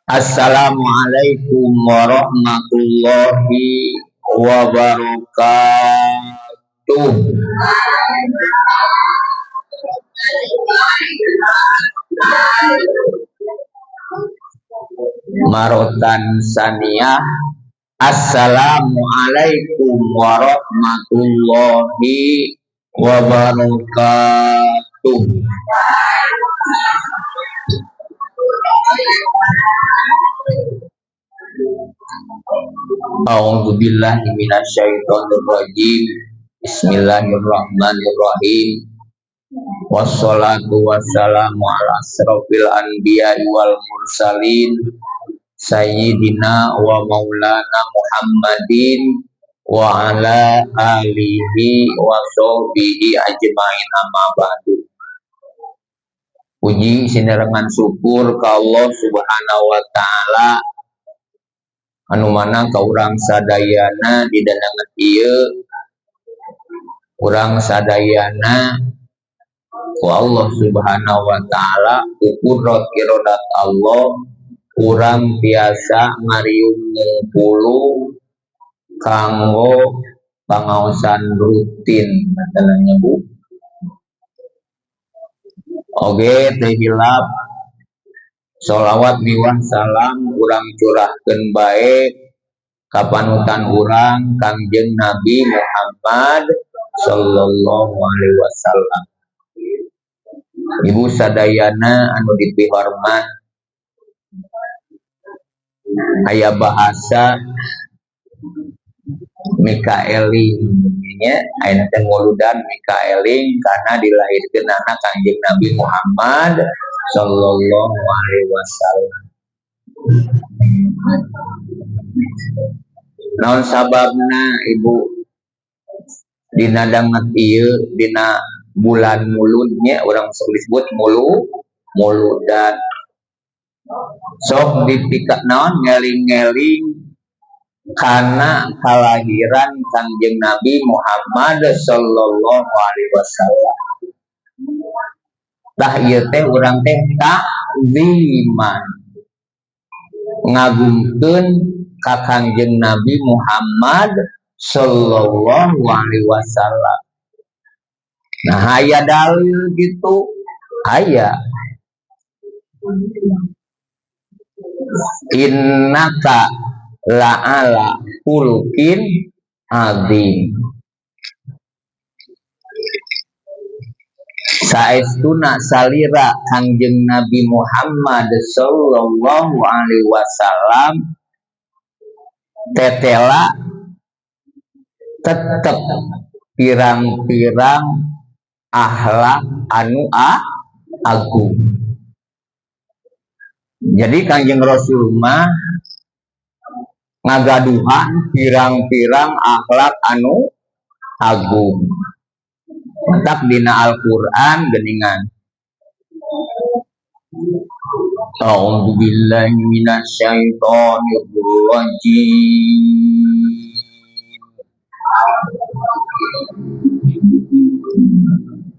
Assalamualaikum warahmatullahi wabarakatuh. Marotan saniah. Assalamualaikum warahmatullahi wabarakatuh. A'udzu billahi minasyaitonir rajim. Bismillahirrahmanirrahim. Wassalatu wassalamu ala asrofil anbiya'i wal mursalin sayyidina wa maulana Muhammadin wa ala alihi wa sahbihi ajmain, amma ba'du. Puji sinerengan syukur ka Allah Subhanahu wa taala anu mana ka urang sadayana di danangan ieu, urang sadayana ku Allah Subhanahu wa taala kudrat irodat Allah urang biasa ngariung ngumpulu kanggo pangaosan rutin masalahnya Bu. Oge teh hilap sholawat miwah salam urang curahkeun bae ka panutan urang Kangjeng Nabi Muhammad sallallahu alaihi wasallam. Ibu sadayana anu dipihormat, aya bahasa Mikaeling nya, ayeuna teh nguludan Mikaeling karena dilahirkeun anak Kangjeng Nabi Muhammad sallallahu alaihi wasallam. Naon sababna Ibu dina danget ieu dina bulan muludnya urang sok disebut muludan. Sok dipika naon ngeling-ngeling karena kelahiran Kangjeng Nabi Muhammad sallallahu alaihi wasallam. Tah ieu teh urang teh takziman ngagungkeun ka Kangjeng Nabi Muhammad sallallahu alaihi wasallam. Nah aya dalil gitu, aya innaka la'ala khuluqin azim. Saestuna salira Kangjeng Nabi Muhammad sallallahu alaihi wasallam tetela tetep pirang-pirang akhlak anu agung. Jadi Kangjeng Rasul mah ngagaduhan pirang-pirang akhlak anu agung. Matak dina Al-Qur'an geuningan. A'udzu billahi minasyaitonir rajim.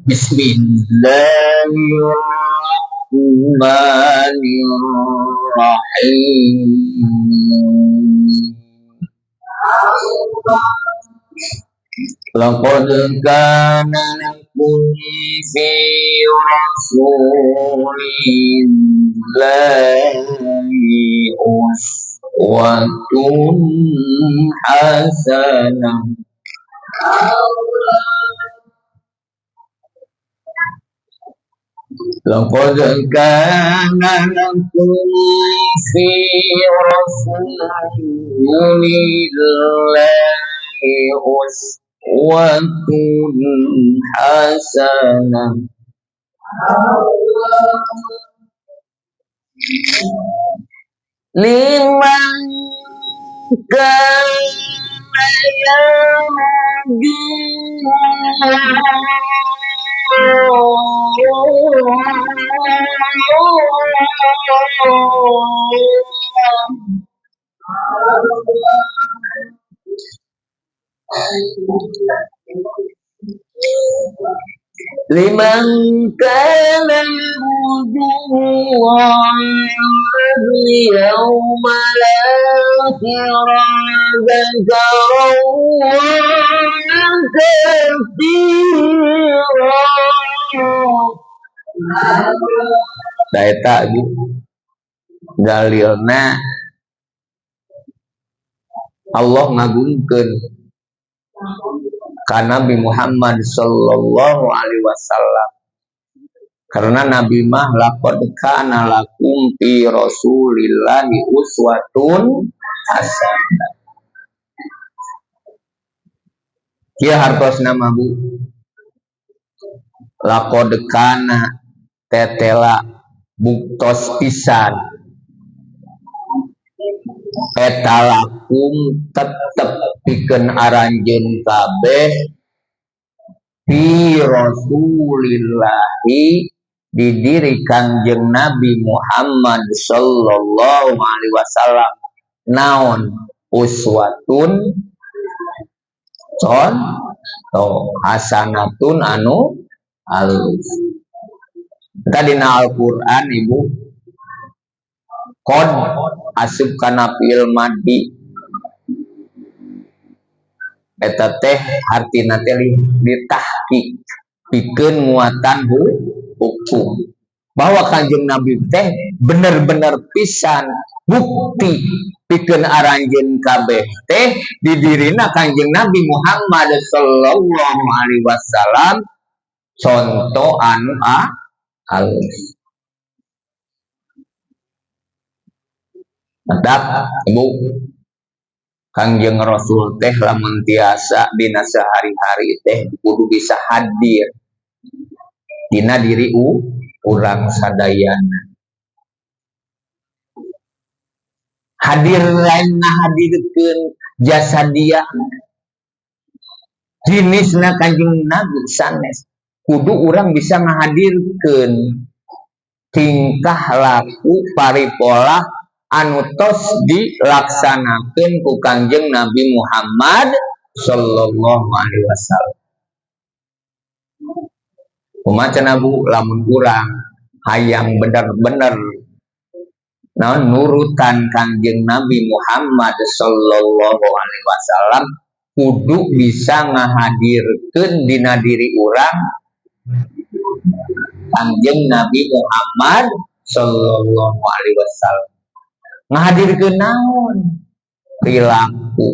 Bismillahirrahmanirrahim. Laqad kana lakum fi rasulillahi uswatun hasanah. Laqad kana lakum fi rasulillahi uswatun hasanah liman kana yarju liman kana yarjullaha yawmal akhir dzakarallaha katsira. Da eta dalilna Allah ngagungkeun ka Nabi Muhammad sallallahu alaihi wasallam. Karena Nabi mah laqad kana lakum fi rasulillahi uswatun hasanah. Kieu hartosna mah Bu. Laqad kana tetela buktos pisan eta lakum tetep pikeun aranjeun kabeh fi rasulillahi di diri Kangjeng Nabi Muhammad sallallahu alaihi wasallam naon uswatun contoh hasanatun anu alus. Tadi na Al-Qur'an Ibu qad asup kana fi'il madi eta teh hartina teh ditahqiq pikeun muatan hukum bahwa Kanjeng Nabi teh bener-bener pisan bukti pikeun aranjeun kabeh teh di dirina Kanjeng Nabi Muhammad sallallahu alaihi wasallam contoh anu halus. Mantap, Ibu. Kangjeng Rasul teh lamun tiasa dina sehari-hari teh kudu bisa hadir dina diri urang sadayana. Hadir lain ngahadirkeun jasa dia. Jenisna Kanjeng Nabi sanes kudu urang bisa ngahadirkeun tingkah laku paripola anu tos dilaksanakeun ku Kangjeng Nabi Muhammad sallallahu alaihi wasallam. Kumaha cenah Bu lamun urang hayang bener-bener naon nurutan Kangjeng Nabi Muhammad sallallahu alaihi wasallam kudu bisa ngahadirkeun dina diri urang Kangjeng Nabi Muhammad sallallahu alaihi wasallam. Ngahadirkeun naon? Perilaku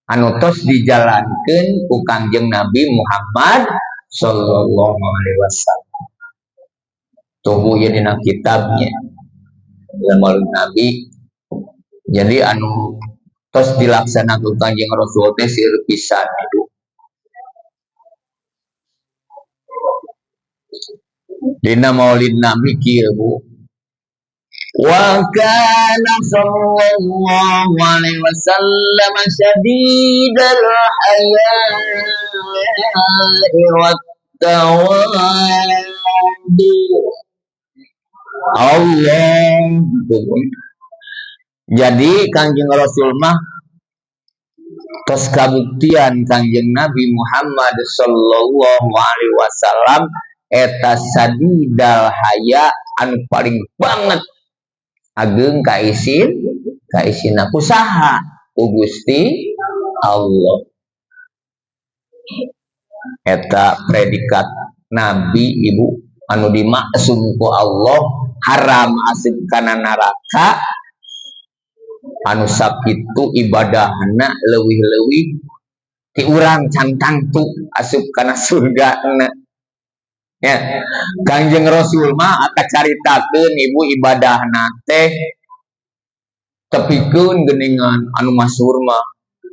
anu tos dijalankeun ku Kangjeng Nabi Muhammad sallallahu alaihi wasallam. Tuh ieu dina kitabnya Maulid Nabi. Jadi anu tos dilaksanakeun Kangjeng Rasul teh seueur pisan itu. Dina Maulid Nabi kieu Bu. Wa kana sallallahu alaihi wasallam syadidal haya'i wat tawadu. Allah. Jadi Kangjeng Rasul mah tos kabuktian Kangjeng Nabi Muhammad sallallahu alaihi wasallam eta sadidal haya anu paling banget ageng kaisin kaisin aku saha ku Gusti Allah. Eta predikat nabi ibu anu dimaksum ku Allah haram asup kana neraka anu sakitu ibadahna leuwih-leuwih ti urang can tangtu asup kana surgana. Ya, Kangjeng Rasul mah ata caritakeun ibu ibadahna teh tepikeun geuningan anu masyhur mah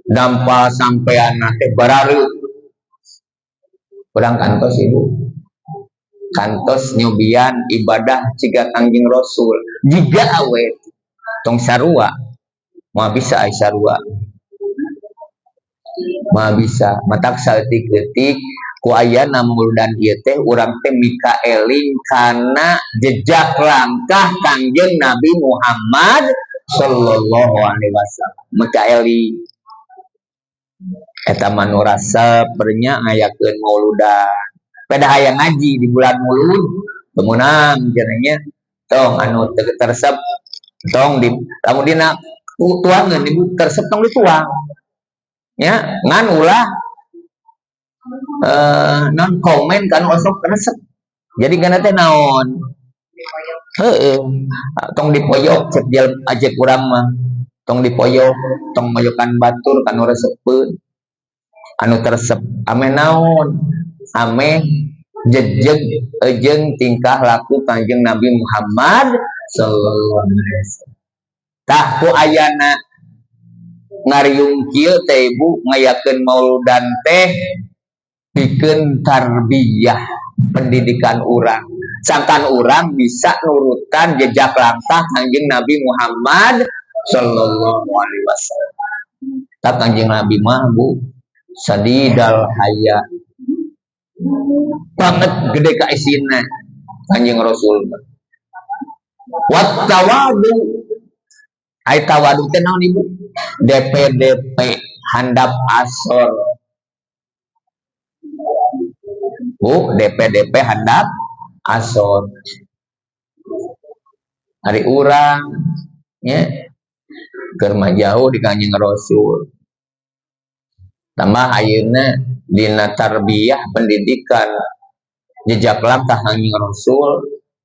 dampal sampeanna teh barareut. Urang kantos ibu. Kantos nyobian ibadah ciga Kangjeng Rasul. Jiga awet tong sarua. Moal bisa ai sarua. Moal bisa matak saeutik-eutik ku ayana muludan ieu teh urang teh mika eling kana jejak langkah Kangjeng Nabi Muhammad sallallahu alaihi wasallam. Mika eling eta mah nu resep bernya ngayakeun mauludan. Pada hayang ngaji di bulan Mulud Temenang cenah tong anu teresep tong di lamun dina tuangeun ibu teresep tong dituang. Nya ngan ulah non komen kan osok resep. Jadi kana teh naon? Heeh. Tong dipoyok cek ajek urang mah. Tong dipoyok, tong moyokan batur kanu resepeun. Anu teresep ameh naon? Ameh jejeg jeung tingkah laku Kanjeng Nabi Muhammad sallallahu alaihi wasallam. Tah ku ayana ngariung kieu teh ibu ngayakeun mauludan teh pikeun tarbiyah pendidikan urang. Sangkan urang bisa nurutan jejak langkah Kanjeng Nabi Muhammad sallallahu alaihi wasallam. Tah Kanjeng Nabi mah Bu sadidal haya banget gede kaisina Kanjeng Rasul. Wat tawadu ai tawadu teh naon ibu? DPDP handap asor. Bu, DPDP handap asor. Hari urang nya keur mah jauh di Kanjeng Rasul. Tambah ayeuna dina tarbiyah pendidikan jejak langkah Kanjeng Rasul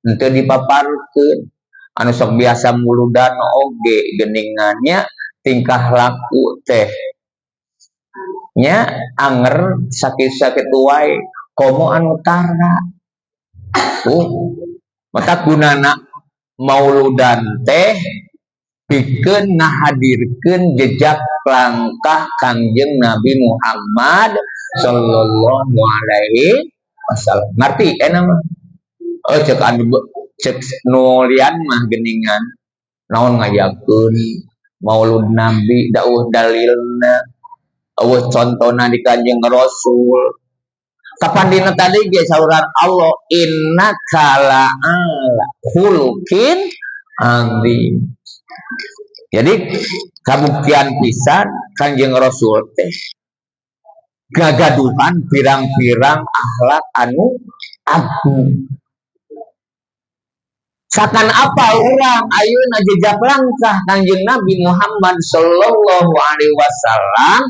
henteu dipaparkeun. Anu sok biasa muludan oge geuningannya tingkah laku teh nya anger sakit-sakit wae komo anu tara. Mata gunana mauludan teh pikeun ngahadirkeun jejak langkah Kangjeng Nabi Muhammad sallallahu alaihi wasallam. Ngerti enak mah? Oh cek anu cek nu lian mah geuningan naon ngayakeun maulud Nabi dauh dalilna eueuh contona di Kanjeng Rasul. Kapan dina tadi ge sauran Allah innaka la'ala khuluqin azim. Jadi kabuktian pisan Kanjeng Rasul teh gagaduhan pirang-pirang akhlak anu agung. Sakan apa urang ayeuna jejak langkah Kanjeng Nabi Muhammad sallallahu alaihi wasallam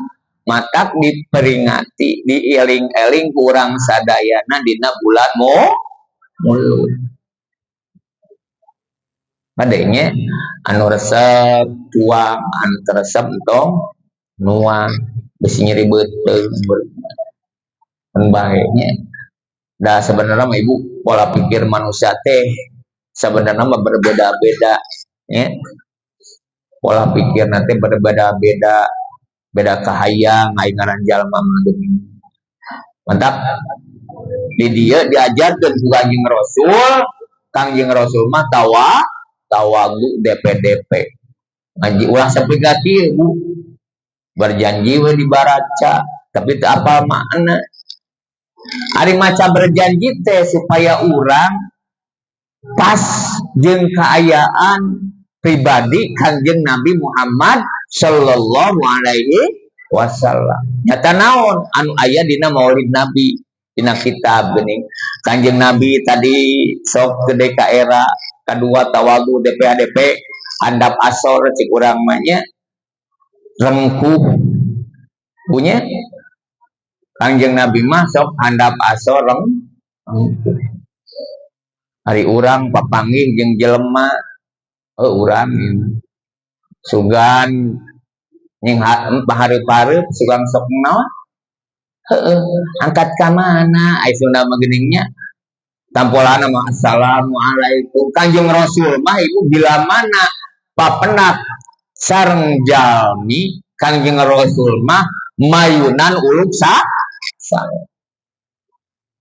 matak diperingati dieling-eling kurang sadayana dina bulan Mulud. Padanya anu resep tuang anu resep tong nuang besi nyeri beuteung kan bae nya. Da sebenarnya mah ibu pola pikir manusia teh sebenarnya mah berbeda-beda ya. Pola pikir nanti berbeda-beda, beda kahayang aing ngaran jalma mah geuning. Mantap. Di dieu diajarkeun ku Kanjeng Rasul, Kanjeng Rasul mah tawagu DPDP. Ngaji ulah sampai ka kieu Bu. Berjanji we dibaraca, tapi teu apal makna. Ari maca berjanji teh supaya urang pas jeung kaayaan pribadi Kanjeng Nabi Muhammad sallallahu alaihi wasallam. Nyata naon anu aya dina Maulid Nabi dina kitab geuning. Kanjeng Nabi tadi sok gede ka era kadua tawadu DPADP handap asor cik urang mah nya rengkuh punya Kanjeng Nabi mah sok handap asor rengkuh. Hari urang papanggih jeung jelema urang sugan nying pahareup-hareup sugan sok naon heueuh angkat ka mana ai Sunda mah geuning nya tampolana mah assalamualaikum. Kanjeng Rasul mah ibu bila mana papenak sareng jalmi Kanjeng Rasul mah mayunan uluk sa.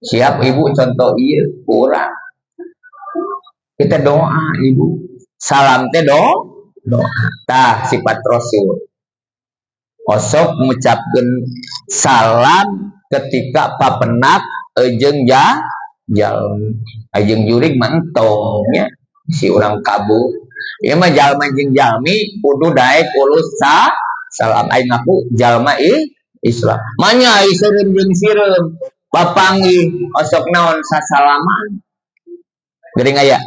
Siap ibu contoh ieu kurang kita doa ibu salam teh doa tah sifat Rasul osok mengucapkan salam ketika papenak jeung jalmi jeung jurig mah entong nya si urang kabur ieu mah jalma jeung jalmi kudu daek ulus salam aing ngaku jalma Islam manya ai seureum jeung sireum papanggih osok naon sasalaman. Geuning aya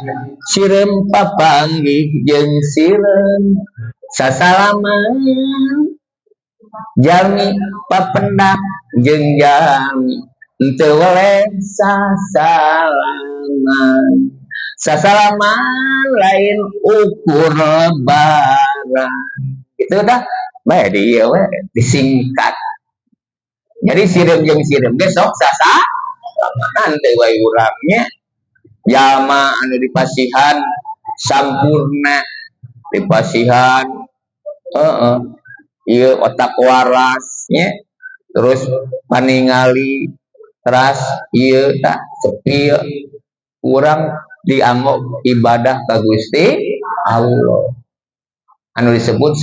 sireum papanggih jeung sireum sasalaman, jalmi papendak jeung jalmi henteu weleh sasalaman. Sasalaman lain ukur lebaran. Itu dah bae di ieu we disingkat. Jadi sireum jeung sireum ge sok sasalaman teh wae urangnya. Jalma anu dipasihan sampurna, dipasihan heeh ieu otak warasnya, terus paningali teras ieu tah sepi urang dianggo ibadah ka Gusti Allah anu disebut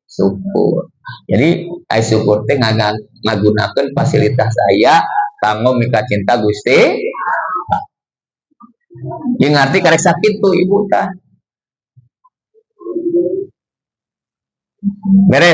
syukur. Jadi ai syukur teh ngagunakeun fasilitas saya kanggo mika cinta Gusti. Jeung ngarti karek sakitu ibu tah. Beres.